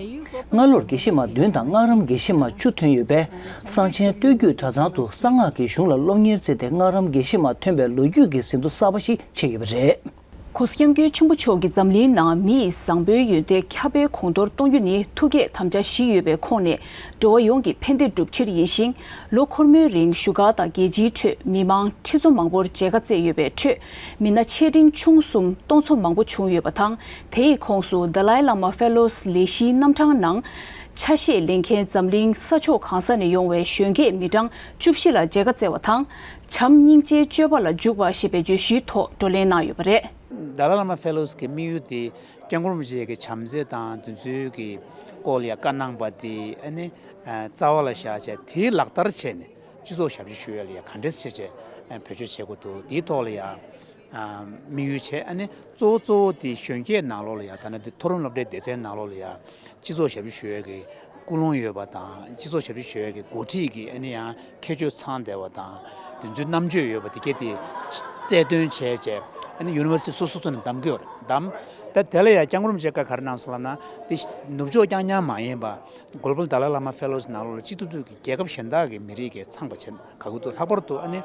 སྔ་ལོར་དགེ་བཤེས་མ་བདུན་དང་སྔགས་རམས་དགེ་བཤེས་མ་བཅུ་ཐོན་ཡོད་པས། གསང་ཆེན་སྟོད་རྒྱུད་གྲྭ་ཚང་དུ་གསང་སྔགས་ཀྱི་གཞུང་ལ་སློབ་གཉེར་བྱས་ཏེ་སྔགས་རམས་དགེ་བཤེས་མ་ཐོན་པའི་ལོ་རྒྱུས་ཀྱི་ཟིན་ཐོ་གསར་པ་ཞིག་ཆགས་ཡོད་པ་རེད། ༸གོང་ས་༸སྐྱབས་མགོན་ཆེན་པོ་མཆོག་གིས་འཛམ་གླིང་ནང་མི་ཡི་བཟང་པོའི་ཡོན་ཏན་ཁྱབ་སྤེལ་གོང་མཐོར་གཏོང་རྒྱུ་ནི་ཐུགས་བསྐྱེད་དམ་བཅའ་བཞི་ཡོད་པའི་ཁོངས་ནས། འགྲོ་བ་ཡོངས་ཀྱི་ཕན་བདེ་སྒྲུབ་ཕྱིར་ཡིན་ཞིང་། ལོ་འཁོར་མོའི་རིང་བཞུགས་སྒར་དང་རྒྱལ་སྤྱིའི་ཁྲོད་མི་མང་ཁྲི་ཚོ་མང་པོར་མཇལ་ཁ་བསྩལ་ཡོད་པའི་ཁྲོད། མི་སྣ་ཆེ་འབྲིང་ཆུང་གསུམ་སྟོང་ཚོ་མང་པོ་བྱུང་ཡོད་པ་དང་། དེ་ཡི་ཁོངས་སུ་ཏཱ་ལའི་བླ་མ་ཕེ་ལོས་ལས་གཞིའི་རྣམ་གྲངས་ནང་ཆ་ཤས་ལེན་མཁན་འཛམ་གླིང་ས་ཕྱོགས་གང་ས་ནས་ཡོང་བའི་གཞོན་སྐྱེས་མི་གྲངས་བཅུ་བཞི་ལ་མཇལ་ཁ་བསྩལ་བ་དང་། བྱམས་སྙིང་རྗེའི་སྤྱོད་པ་ལ་འཇུག་པ་ཞེས་པའི་བརྗོད་གཞིའི་ཐོག་བགྲོ་གླེང་གནང་ཡོད་པ་རེད། ཏཱ་ལའི་བླ་མ་ཕེ་ལོས་ཀྱི་དམིགས་ཡུལ་དེ་སྐྱབས་མགོན་རིན་པོ་ཆེ་གི་བྱམས་བརྩེ་དང་དེ་ཚོའི་གི་སྐོར་ལ་ཡ་བཀའ་གནང་པ་དེ་ཨ་ནི་རྩ་བ་ལ་བཞག་བྱས་དེའི་ལག་བསྟར་བྱས་ནས་སྤྱི་ཚོགས་ཞབས་ཕྱི་ཞུ་ཡ་ལ་ཡ་ག་འདྲས་བྱས་བྱས་བེད་སྤྱོད་བྱེད་དགོས་འདུག་དེའི་ཐོག་ལ་ཡ་དམིགས་ཡུལ་བྱས། ཨ་ནི་གཙོ་བོ་གཙོ་བོ་དེ་གཞོན་སྐྱེས་ནང་ལོགས་ལ་ཡ་ད་ནི་དེ་མཐོ་རིམ་སློབ་གྲྭའི་སྡེ་ཚན་ནང་ལོགས་ལ་ཡ་སྤྱི་ཚོགས་ཞབས་ཕྱི་ཞུ་ཡ་གི་ཀུན་སློང་ཡོད་པ་དང་། སྤྱི་ཚོགས་ཞབས་ཕྱི་ཞུ་ཡ་གི་འགོ་ཁྲིད་ཀྱི་ཨ་ནི་ཡང་ཁྱད་ཆོས་ཚང་བསྡད་པ་དང་། དེ་ཚོའི་རྣམ་དཔྱོད་ཡོད་པ་དེ་གས་དེ་རྩལ་འདོན་བྱས་བྱས་ཨ་ནི་ཡུ་ནི་ཝར་སི་ཊི་སོ་སོ་སོ་ནས་གདམ་གྱི་ཡོད་རེད། གདམ། ད་དེ་ལ་ཡང་སྐྱབས་མགོན་རིན་པོ་ཆེ་བཀའ་ག་རེ་གནང་སོང་ལབ་ན། དེ་ནུབ་ཕྱོགས་རྐྱང་རྐྱང་མ་ཡིན་པ། གོ་ལོ་བལ་ཏཱ་ལའི་བླ་མ་ཕེ་ལོས་ནང་ལོགས་ལ་སྤྱི་ཐུབ་ཐུབ་ཀྱི་རྒྱལ་ཁབ་གཞན་དག་གི་མི་རིགས་ཀྱི་ཚང་པ་བྱེད་དགོས་ཀྱི་འདུག་ལྷག་པར་དུ་ཨ་ནི་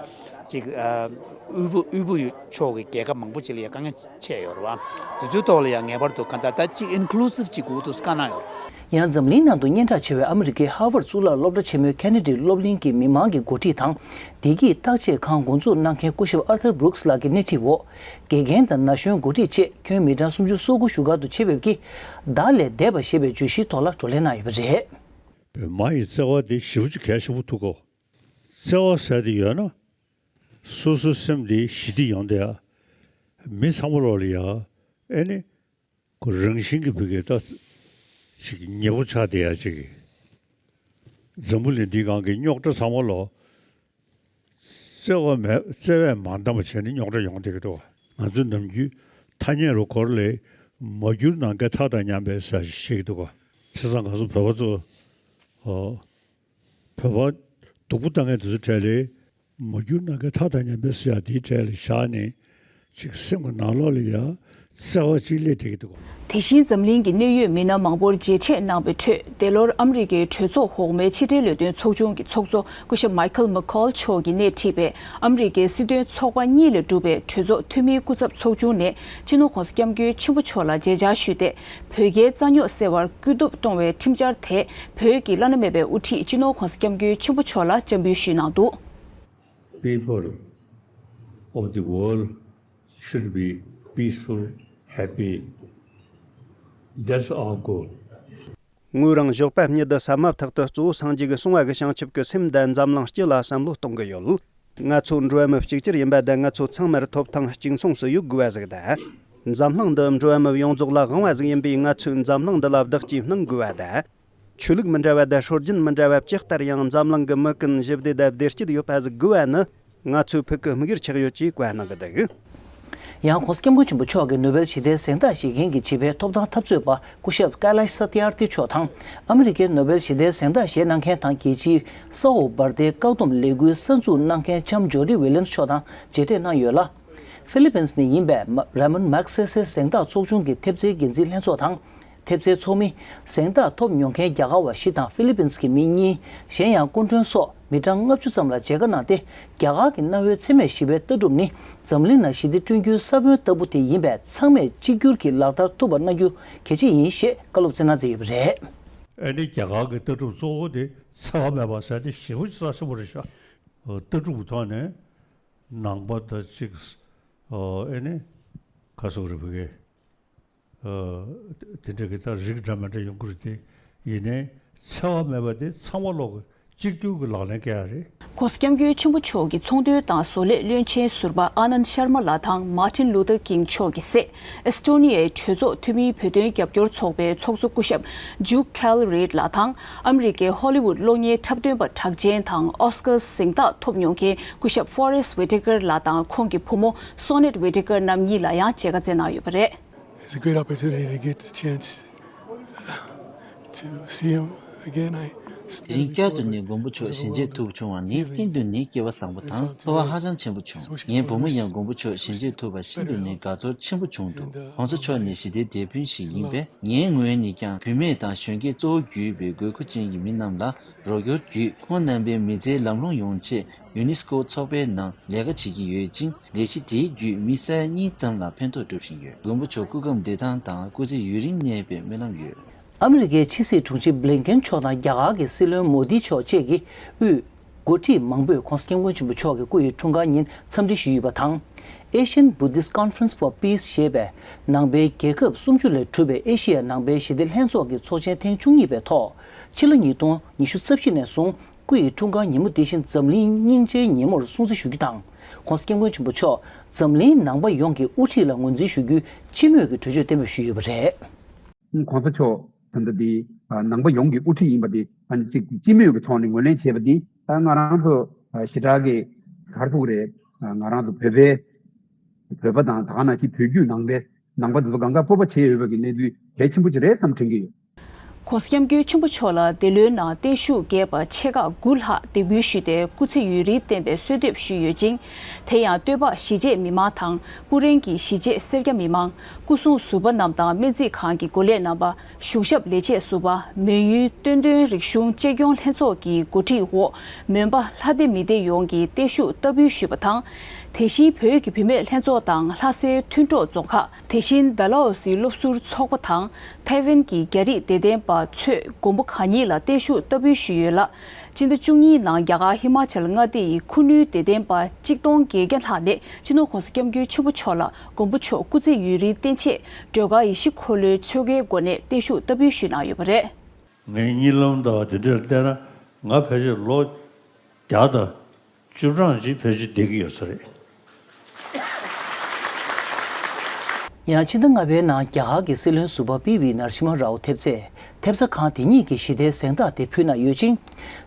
ཅིག་ཨ་དབུས་བོད་དབུས་བོད་ཕྱོགས་ཀྱི་རྒྱལ་ཁབ་མང་པོ་ཅིག་ལ་ཡང་དཀའ་ངལ་ཆེ་ཡོད་རེད་བ། དེ་ཚོའི་ཐོག་ལ་ཡང་ངེས་པར་དུ་ག་ད་ད་ཅིག་ཨིན་ཀུ་ལུ་སིབ་ཅིག་དགོས་འདུག་བཀའ་གནང་ཡོད་རེད། ཡང་འཛམ་གླིང་ནང་དུ་སྙན་གྲགས་ཆེ་བའི་ཨ་མི་རི་ཀའི་ཧར་ཝརཌ་གཙུག་ལག་སློབ་གྲྭ་ཆེན་མོའི་ཁེ་ནེ་ཌི་སློབ་གླིང་གི་མི་མང་གི་འགོ་ཁྲིད་དང་། བདེ་སྐྱིད་བརྟག་དཔྱད་ཁང་འགོ་འཛུགས་གནང་མཁན་སྐུ་ཞབས་ཨར་ཐར་བྷུ་རུག་སི་ལགས་ཀྱི་སྣེ་ཁྲིད་འོག་དགེ་རྒན་དང་ན་གཞོན་འགོ་ཁྲིད་བཅས་ཁྱོན་མི་གྲངས་སུམ་ཅུ་སོ་དགུ་བཞུགས་སྒར་དུ་ཆེད་ཕེབས་ཀྱིས། བདག་ལས་འདས་པ་ཞེས་པའི་བརྗོད་གཞིའི་ཐོག་ལ་བགྲོ་གླེང་གནང་ཡོད་པ་རེད། མ་ཡི་བརྩེ་བ་དེ་ཞེ་པོ་ཅིག་གལ་ཆེན་པོ་འདུག་གོ། བརྩེ་བ་ཟེར་དེ་ཡོད་ན། སོ་སོའི་སེམས་དེ་ཞི་བདེ་ཡོང་བསྡད་ཡ། མི་ཚང་མ་ལོག་ལ་ཡ། ཨེ་ནི། ཁོ་རང་བཞིན་གྱི་བུ་གའི་ད་ཅིག་ཉེ་པོ་ཆགས་བསྡད་ཡ་ཅིག་འཛམ་བུ་གླིང་འདིའི་སྒང་གི་རྙོག་དྲ་ཚང་མ་ལོག་བརྩེ་བ་མེད། བརྩེ་བས་མ་འདང་བ་བྱས་ནས་རྙོག་དྲ་ཡོང་བསྡད་ཀྱི་འདུག་ང་ཚོའི་ནམ་རྒྱུན་ཐ་སྙད་རུ་གོ་ར་ལས་མ་གྱུར་ནམ་མཁའི་མཐའ་དང་མཉམ་པའི་ཟེར་ཞིག་བཤད་ཀྱི་འདུག་ག་བྱས་ཙང་ང་ཚོ་བོད་པ་ཚོ། ཨོ། བོད་པ་སྡུག་པོ་བཏང་མཁན་དེ་ཚོའི་གྲས་ལས་མ་གྱུར་ནམ་མཁའི་མཐའ་དང་མཉམ་པའི་ཟེར་ཡ་དེའི་གྲས་ལ་བཞག་ནས་ཅིག་སེམས་ཀྱི་ནང་ལོགས་ལ་ཡ་བརྩེ་བ་ཅིག་སླེབས་བསྡད་ཀྱི་འདུག་དེ་བཞིན་འཛམ་གླིང་གི་གནད་ཡོད་མི་སྣ་མང་པོར་མཇལ་འཕྲད་གནང་བའི་ཁྲོད། འདས་ལོར་ཨ་མི་རི་ཀའི་གྲོས་ཚོགས་འོག་མའི་ཕྱི་འབྲེལ་ལས་དོན་ཚོགས་ཆུང་གི་ཚོགས་གཙོ་སྐུ་ཞབས་མའི་ཁལ་མེག་ཁོལ་མཆོག་གིས་སྣེ་ཁྲིད་པའི་ཨ་མི་རི་ཀའི་སྲིད་དོན་ཚོགས་པ་གཉིས་ལས་གྲུབ་པའི་གྲོས་ཚོགས་འཐུས་མིའི་སྐུ་ཚབ་ཚོགས་ཆུང་ནས། སྤྱི་ནོར་༸གོང་ས་༸སྐྱབས་མགོན་ཆེན་པོ་མཆོག་ལ་མཇལ་བཅར་ཞུས་ཏེ། བོད་རྒྱའི་རྩ་རྙོག་སེལ་བར་སྐུལ་འདེད་གཏོང་བའི་ཁྲིམས་འཆར་དེ་བོད་ཀྱི་བླ་ན་མེད་པའི་དབུ་ཁྲིད་སྤྱི་ནོར་༸གོང་ས་༸སྐྱབས་མགོན་ཆེན་པོ་མཆོག་ལ་འཇམ་འབུལ་ཞུས་གནང་འདུག People of the world should be peaceful, happy. That's our goal. ངོས་རང་ཞོགས་པ་གཉིད་ཟ་མ་ཐག་ཏུ་གཙོ་བོ་སངས་རྒྱས་ཀྱིས་གསུངས་པ་གི་བྱང་ཆུབ་ཀྱི་སེམས་དང་འཛམ་གླིང་སྤྱི་ལ་བསམ་བློ་གཏོང་གི་ཡོད། ང་ཚོ་འགྲོ་བ་མི་གཅིག་གྱུར་ཡིན་པ་དང་། ང་ཚོ་ཚང་མར་ཐོབ་ཐང་གཅིག་མཚུངས་སུ་ཡོད་དགོས་པ་ཟིག་དང་། འཛམ་གླིང་འདི་འགྲོ་བ་མི་ཡོངས་རྫོགས་ལ་དབང་བ་ཟིག་ཡིན་པས། ང་ཚོས་འཛམ་གླིང་འདི་ལ་བདག་གཅེས་གནང་དགོས་པ་དང་། ཆོས་ལུགས་མི་འདྲ་བ་དང་སྲོལ་རྒྱུན་མི་འདྲ་བ་ཇི་ལྟར་ཡང་འཛམ་གླིང་གི་མི་ཀུན་ཞི་བདེ་དང་བདེ་སྐྱིད་ཡོད་པ་ཟིག་དགོས་པ་ནི་ང་ཚོའི་ཕུགས་ཀྱི་དམིགས་ཡུལ་ཆགས་ཡོད་ཅེས་བཀའ་གནང་གི་འདུག་ཡང་༸གོང་ས་༸སྐྱབས་མགོན་ཆེན་པོ་མཆོག་གིས་ནོ་བེལ་ཞི་བདེའི་གཟེངས་རྟགས་བཞེས་མཁན་གྱི་བྱིས་པའི་ཐོབ་ཐང་འཐབ་རྩོད་པ་སྐུ་ཞབས་ཀ་ལཱཤ་ས་ཏི་ཨར་ཏི་མཆོག་དང་། ཨ་མི་རི་ཀའི་ནོ་བེལ་ཞི་བདེའི་གཟེངས་རྟགས་བཞེས་གནང་མཁན་དང་། རྒྱལ་སྤྱིའི་ས་འོག་འབར་མདེལ་བཀག་སྡོམ་ལས་འགུལ་གསར་འཛུགས་གནང་མཁན་ལྕམ་ཇོ་ཌི་ཝི་ལི་ཡམ་སི་མཆོག་དང་མཇལ་འཕྲད་གནང་ཡོད་ལ། ཧྥི་ལི་པིན་སི་ནས་ཡིན་པའི་ར་མོན་མེག་སེ་སེ་གཟེངས་རྟགས་ཚོགས་ཆུང་གི་ཐེབས་རྩའི་འགན་འཛིན་ལྷན་ཚོགས་དང་། ཐེབས་རྩའི་ཚོགས་མི། གཟེངས་རྟགས་ཐོབ་མྱོང་མཁན་རྒྱ་གར་བ་བཞི་དང་ཧྥི་ལི་པིན་སི་གི་མི་གཉིས། གཞན་ཡང་སྐུ་མགྲོན་སོགས་མི་གྲངས་ལྔ་བཅུ་ཙམ་ལ་མཇལ་ཁ་གནང་སྟེ། རྒྱ་གར་གྱི་གནའ་བོའི་འཚེ་མེད་ཞི་བའི་ལྟ་གྲུབ་ནི་འཛམ་གླིང་ནང་ཞི་བདེ་བསྐྲུན་རྒྱུའི་ས་བོན་ལྟ་བུ་དེ་ཡིན་པས། ཚང་མས་གཅིག་གྱུར་གྱིས་ལག་བསྟར་ཐུབ་པ་གནང་རྒྱུ་གལ་ཆེ་ཡིན་ཞེས་བཀའ་སློབ་སྩལ་གནང་མཛད་ཡོད་པ་རེད། ཨ་ནི་རྒྱ་གར་གྱི་ལྟ་གྲུབ་གཙོ་བོ་དེ་འཚེ་བ་མེད་པ་ཟེར་དེ་ཞེ་པོ་ཅིག་རྩ་ཆེན་པོ་རེད་ཤག་ལྟ་གྲུབ་ཀྱི་ཐོག་ནས་ནང་པ་དང་གཅིག་ཨ་ནི་ག་ཟེར་དགོས་རེད། བོད་སྐད། ཨ། དེ་འདྲ་གི་ད་རིགས་འདྲ་མི་འདྲ་ཡོང་གི་རེད་དེ། ཡིན་ནའི་འཚེ་བ་མེད་པ་དེ་ཚང་མ་ལོག་གི་ གཅིག་གྱུར་གྱི་ལག་ལེན་བཀལ་ཡ་རེད། ༸གོང་ས་༸སྐྱབས་མགོན་ཆེན་པོ་མཆོག་གི་ཚོང་དོན་དང་བཟོ་ལས་བློན་ཆེན་ཟུར་པ་ཨ་ནནྡ་ཤར་མ་ལགས་དང་མཱ་ཊིན་ལུ་ཐར་ཀིང་མཆོག་གི་སྲས་ཨེས་ཏོ་ནི་ཡའི་གྲོས་ཚོགས་འཐུས་མིའི་བོད་དོན་རྒྱབ་སྐྱོར་ཚོགས་པའི་ཚོགས་གཙོ་སྐུ་ཞབས་ཇུག་ཁེལ་རེད་ལགས་དང་། ཨ་མི་རི་ཀའི་ཧོ་ལི་ཝུད་གློག་བརྙན་འཁྲབ་སྟོན་པ་གྲགས་ཅན་དང་ཨོ་སི་ཀར་གཟེངས་རྟགས་ཐོབ་མྱོང་མཁན་སྐུ་ཞབས་ཕོ་རེ་སི་ཝི་ཏི་ཀར་ལགས་དང་ཁོང་གི་བུ་མོ་སོ་ནེ་ཊི་ཝི་ཏི་ཀར་རྣམ་གཉིས་ལ་ཡང་མཇལ་ཁ་བསྩལ་གནང་ཡོད་པ་རེད། It's a great opportunity to get the chance to see him again. I དེ་རིང་བསྐྱར་དུ་ནས་མགོན་པོ་མཆོག་ཞལ་མཇལ་ཐུབ་བྱུང་བ་ནི་ཤིན་ཏུ་ནས་སྐལ་བ་བཟང་པོ་དང་ཚོར་བ་ཧ་ཅང་ཆེན་པོ་བྱུང་། ངའི་བུ་མོ་ཡང་མགོན་པོ་མཆོག་ཞལ་མཇལ་ཐུབ་པར་ཤིན་ཏུ་ནས་དགའ་ཚོར་ཆེན་པོ་བྱུང་འདུག ༸གོང་ས་མཆོག་ནི་ཞི་བདེའི་དེད་དཔོན་ཞིག་ཡིན་པས། ངའི་ངོས་ནས་ཀྱང་བུད་མེད་དང་གཞོན་སྐྱེས་གཙོ་བོ་གྱུར་པའི་དགོས་མཁོ་ཅན་གྱི་མི་རྣམས་ལ་རོགས་སྐྱོར་བརྒྱུད་ཁོང་རྣམ་པའི་མི་ཚེའི་ལམ་ལྷོང་ཡོང་ཆེད་ཡུ་ནེ་སི་ཀོ་ཚོགས་པའི་ནང་ལས་ཀ་བྱེད་ཀྱི་ཡོད་ཅིང་། ལས་གཞི་དེའི་བརྒྱུད་མི་སེར་གཉིས་ཙམ་ལ་ཕན་ཐོགས་སྒྲུབ་བཞིན་ཡོད། མགོན་པོ་མཆོག་སྐུ་ཁམས་བདེ་ཐང་དང་སྐུ་ཚེ་ཡུན་རིང་གནས་པའི་སྨོན་ལམ་ཡོད། ཨ་མི་རི་ཀའི་ཕྱི་སྲིད་དྲུང་ཆེ་བྷི་ལིན་ཀེན་མཆོག་དང་རྒྱ་གར་གྱི་སྲིད་བློན་མོ་དི་མཆོག་བཅས་ཀྱི་དབུས་འགོ་ཁྲིད་མང་པོས་༸གོང་ས་༸སྐྱབས་མགོན་ཆེན་པོ་མཆོག་གི་སྐུ་ཡི་འཁྲུངས་སྐར་ཉིན་འཚམས་འདྲི་ཞུས་ཡོད་པ་དང་། Asian Buddhist Conference for Peace ཞེས་པའི་ནང་པའི་རྒྱལ་ཁབ་སུམ་ཅུ་ལས་གྲུབ་པའི་ཨེ་ཤི་ཡ་ནང་པའི་ཞི་བདེ་ལྷན་ཚོགས་ཀྱི་ཚོགས་ཆེན་ཐེངས་བཅུ་གཉིས་པའི་ཐོག་ཕྱི་ལོ་ཉིས་སྟོང་ཉི་ཤུ་རྩ་བཞི་ནས་བཟུང་སྐུ་ཡི་འཁྲུངས་སྐར་ཉིན་མོ་འདི་བཞིན་འཛམ་གླིང་སྙིང་རྗེའི་ཉིན་མོར་སྲུང་བརྩི་ཞུ་རྒྱུ་དང་། ༸གོང་ས་༸སྐྱབས་མགོན་ཆེན་པོ་མཆོག་འཛམ་གླིང་ནང་པ་ཡོངས་ཀྱི་དབུ་ཁྲིད་ལ་ངོས་འཛིན་ཞུ་རྒྱུའི་སྤྱི་མོས་ཀྱི་གྲོས་ཆོད་གཏན་འབེབས་ཞུས་ཡོད་པ་རེད། ༸གོང་ས་མཆོག་ད་ལྟ་འདི་ནང་པ་ཡོངས་ཀྱི་དབུ་ཁྲིད་ཡིན་པ་དེ་ཨ་ནི་གཅིག་སྤྱི་མོས་ཀྱི་ཐོག་ནས་ངོས་ལེན་བྱས་པ་འདི་ད་ང་རང་ཚོ་ཞེ་དྲག་གི་ག་རེ་ཟེར་དགོས་རེད། ང་རང་ཚོ་བོད་པའི་བོད་པ་དང་ད་ག་ནང་བཞིན་བོད་བརྒྱུད་ནང་པའི་ནང་པ་འདི་ཚོ་གང་ག་སྤོབས་པ་བྱེད་འོས་པ་གི་གནས་ཚུལ་གལ་ཆེན་པོ་ཅིག་རེད་བསམ་དྲན་གྱི་ཡོད། ༸གོང་ས་༸སྐྱབས་མགོན་ཆེན་པོ་མཆོག་ལ་འདི་ལོའི་ནང་བརྟན་བཞུགས་རྒྱས་པ་ཆེ་ཁག་དགུ་ལྷག་འདེགས་འབུལ་ཞུས་ཏེ་སྐུ་ཚེ་ཡུན་རིང་བརྟན་པའི་གསོལ་འདེབས་ཞུས་ཡོད་ཅིང་། དེ་ཡང་སྟོད་འབག་གཞིས་བྱེས་མི་མང་དང་། སྤུ་ཧྲེང་གི་གཞིས་བྱེས་སེར་སྐྱ་མི་མང་། སྐུ་སྲུང་ཟུར་པ་རྣམས་དང་སྨན་རྩིས་ཁང་གི་འགོ་ལས་རྣམ་པ། གཞུང་ཞབས་ལས་བྱེད་ཟུར་པ། མོན་ཡུལ་བསྟན་དོན་རིག་གཞུང་གཅེས་སྐྱོང་ལྷན་ཚོགས་ཀྱི་འགོ་ཁྲིད་འོག་མོན་པ་ལྷ་སྡེ་མི་སྡེ་ཡོངས་ཀྱིས་བརྟན་བཞུགས་བསྟར་འབུལ་ཞུས་པ་དང་། དེ་བཞིན་བོད་ཀྱི་བུད་མེད་ལྷན་ཚོགས་དང་ལྷ་སའི་མཐུན་གྲོགས་རྫོང་ཁག་དེ་བཞིན་ཌལ་ཧོ་སི་སློབ་ཟུར་ཚོགས་པ་དང་། ཐའེ་ཝན་གྱི་རྒྱ་རིགས་དད་ལྡན་པ་ཚོས་མགོན་པོ་གང་ཉིད་ལ་བརྟན་བཞུགས་བསྟར་འབུལ་ཞུས་ཡོད་ལ། སྤྱི་ཟླ་བཅུ་གཉིས་ནང་རྒྱ་གར་ཧི་མ་ཅལ་མངའ་སྡེ་ཡི་ཁུ་ནུའི་དད་ལྡན་པ་གཅིག་སྟོང་བརྒྱད་བརྒྱ་ལྷག་ནས་སྤྱི་ནོར་༸གོང་ས་༸སྐྱབས་མགོན་ཆེན་པོ་མཆོག་ལ་མགོན་པོ་མཆོག་སྐུ་ཚེ་ཡུན་རིང་བརྟན་ཆེད་སྒྲོལ་དཀར་ཡེ་ཤེས་འཁོར་ལོའི་ཆོ་གའི་སྒོ་ནས་བརྟན་བཞུགས་བསྟར་འབུལ་ཞུས་གནང་ཡོད་པ་རེད། ངའི་གཉིད་ལམ་དང་དེ་འདྲར་བལྟས་ན་ང་ཕལ་ཆེར་ལོ་བརྒྱ་དང་བཅུ་གྲངས་ཅིག་ཕལ་ཆེར་བསྡད་ཀྱི་ཡོད་ས་རེད། ཡང་ཕྱི་ཟླ་ལྔ་པའི་ནང་རྒྱ་གར་གྱི་སྲིད་བློན་ཟུར་པ་པི་ཝི་ནར་ཤི་མ་རའོ་ཐེབས་རྩས་ཐེབས་རྩ་ཁང་དེ་ཉིད་ཀྱི་ཞི་བདེའི་གཟེངས་རྟགས་དེ་ཕུལ་གནང་ཡོད་ཅིང་།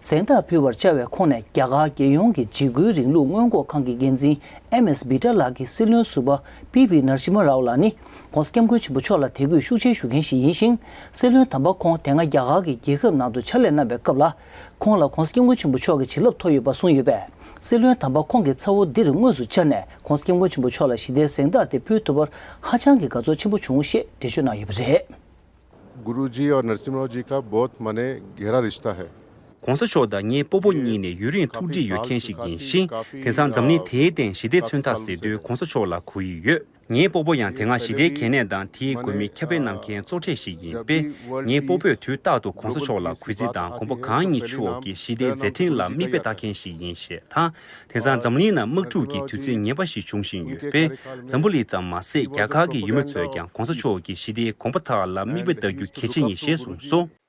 གཟེངས་རྟགས་ཕུལ་བར་བཅར་བའི་ཁོངས་ནས་རྒྱ་གར་རྒྱལ་ཡོངས་ཀྱི་འཇིགས་སྐུལ་རིང་ལུགས་སྔོན་འགོག་ཁང་གི་འགན་འཛིན་ཨེམ་ཨེས་བི་ཏྲ་ལགས་ཀྱིས་སྲིད་བློན་ཟུར་པ་པི་ཝི་ནར་ཤི་མ་རའོ་ལགས་ནི་༸གོང་ས་༸སྐྱབས་མགོན་ཆེན་པོ་མཆོག་ལ་དད་གུས་ཤུགས་ཆེན་ཞུ་མཁན་ཞིག་ཡིན་ཞིང་། སྲིད་བློན་དམ་པ་ཁོང་དེ་སྔ་རྒྱ་གར་གྱི་རྒྱལ་ཁབ་ནང་དུ་ཕྱག་ལས་གནང་བའི་སྐབས་ལ། ཁོང་ལ་༸གོང་ས་༸སྐྱབས་མགོན་ཆེན་པོ་མཆོག་གི་བྱིན་རླབས་ཐོབ་ཡོད་པ་གསུངས་ཡོད་པས། སྲིད་བློན་དམ་པ་ཁོང་གི་ཚ་བོ་འདིར་དངོས་སུ་བཅར་ནས་༸གོང་ས་༸སྐྱབས་མགོན་ཆེན་པོ་མཆོག་ལ་ཞི་བདེའི་གཟེངས་རྟགས་དེ་ཕུལ་ཐུབ་པར་ཧ་ཅང་གི་དགའ་ཚོར་ཆེན་པོ་བྱུང་ཞེས་འགྲེལ་བརྗོད་གནང་ཡོད་པ་རེད། गुरु जी और नरसिम्हा राव जी का बहुत माने गहरा रिश्ता है। ༸གོང་ས་མཆོག་དང་ངའི་སྤོ་བོ་གཉིས་ནས་ཡུན་རིང་ཐུག་འཕྲད་ཡོད་མཁན་ཞིག་ཡིན་ཞིང་། དེང་སང་འཛམ་གླིང་དེའི་སྟེང་ཞི་བདེ་མཚོན་རྟགས་ཟེར་དུས་༸གོང་ས་མཆོག་ལ་གོ་ཡི་ཡོད། ངའི་སྤོ་བོ་ཡང་དེ་སྔ་ཞི་བདེའི་གལ་གནད་དང་དེའི་དགོས་དམིགས་ཁྱབ་སྤེལ་གནང་མཁན་གཙོ་གྲས་ཤིག་ཡིན་པས། ངའི་སྤོ་བོས་དུས་རྟག་ཏུ་༸གོང་ས་མཆོག་ལ་གུས་བརྩི་དང་མགོན་པོ་གང་ཉིད་མཆོག་གི་ཞི་བདེའི་མཛད་འཕྲིན་ལ་མིག་དཔེ་ལྟ་མཁན་ཞིག་ཡིན་ཞེས་དང་། དེང་སང་འཛམ་གླིང་ནང་དམག་འཁྲུག་གི་དུས་ཚོད་ངན་པ་ཞིག་འབྱུང་བཞིན་ཡོད་པས། འཛམ་བུ་གླིང་ཙམ་མ་ཟད་རྒྱ་གར་གྱི་ཡུལ་མི་ཚོས་ཀྱང་༸གོང་ས་མཆོག་གི་ཞི་བདེའི་དགོངས་པ་དག་ལ་མིག་དཔེ་ལྟ་རྒྱུ་གལ་ཆེན་ཡིན་ཞེས་གསུངས་སོ།